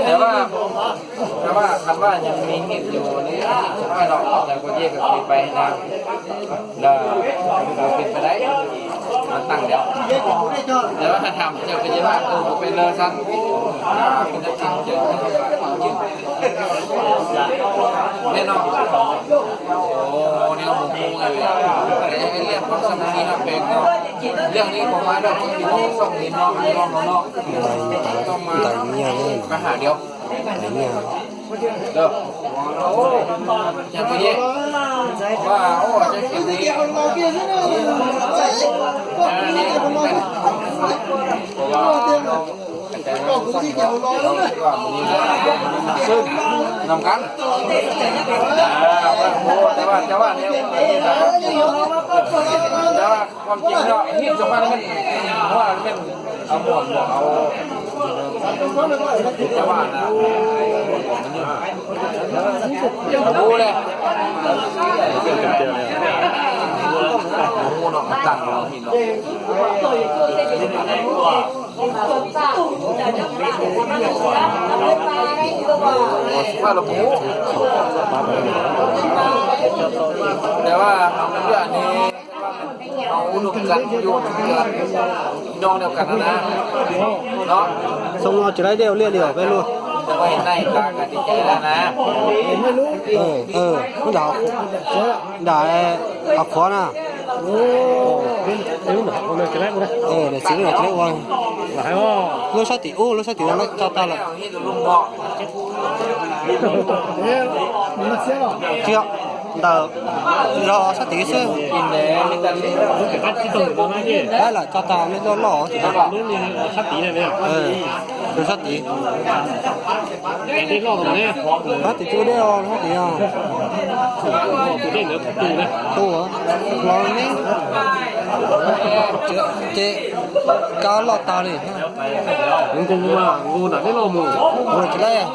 แต่ว่า แต่ว่าคันว่ายังมีเหตุอยู่นี่ไม่หรอก แต่ก็เย่ก็เคยไปนะ แล้วเราเป็นไปได้ มันตั้งแล้ว แต่ว่าถ้าทำจะเป็นว่าเออเป็นเลยสั้นเป็นนักเรียนเจอแน่นอน โอ้เนี่ยผมงงเลยแต่ยังไม่เรียกความสำคัญนี่นะเป็นเนาะ เรื่องนี้ผมว่าเราต้องอยู่ส่งเรียนนอกเรียนนอกเนาะ ต้องมา Ntais nyiaj, ปัญหาเดียว ntais nyiaj. Ơ, ơ, ơ, nằm cắn. À, ơ, ơ, ơ, ơ, ơ, ơ, ơ, ความจริงเนาะ ฮีดกับมันมันว่ามันเอาหมวกเอาจะว่านะรู้เลยรู้เนาะตั้งเราหินเนาะว่าเราปูแต่ว่าเรื่องนี้ เอาร่วมกันอยู่ร่วมกันพี่น้องเดียวกันนะนะเนาะ Xoo no tsis laib dej ua liaj li os peb luaj. Ntawm, ntawm hav qhuav na. Daim txiv no tsis laib ua. Lub sab tim ub, lub sab tim no tso tag lawm. Tsis yog, ntawm los sab tid xwb. Tab lawm tso tag me loj loj tim no. Tus sab tid. Sab tid tus dej os, sab tid os. Tu los ne. Ces kab loj tag li. Nws tsis laib.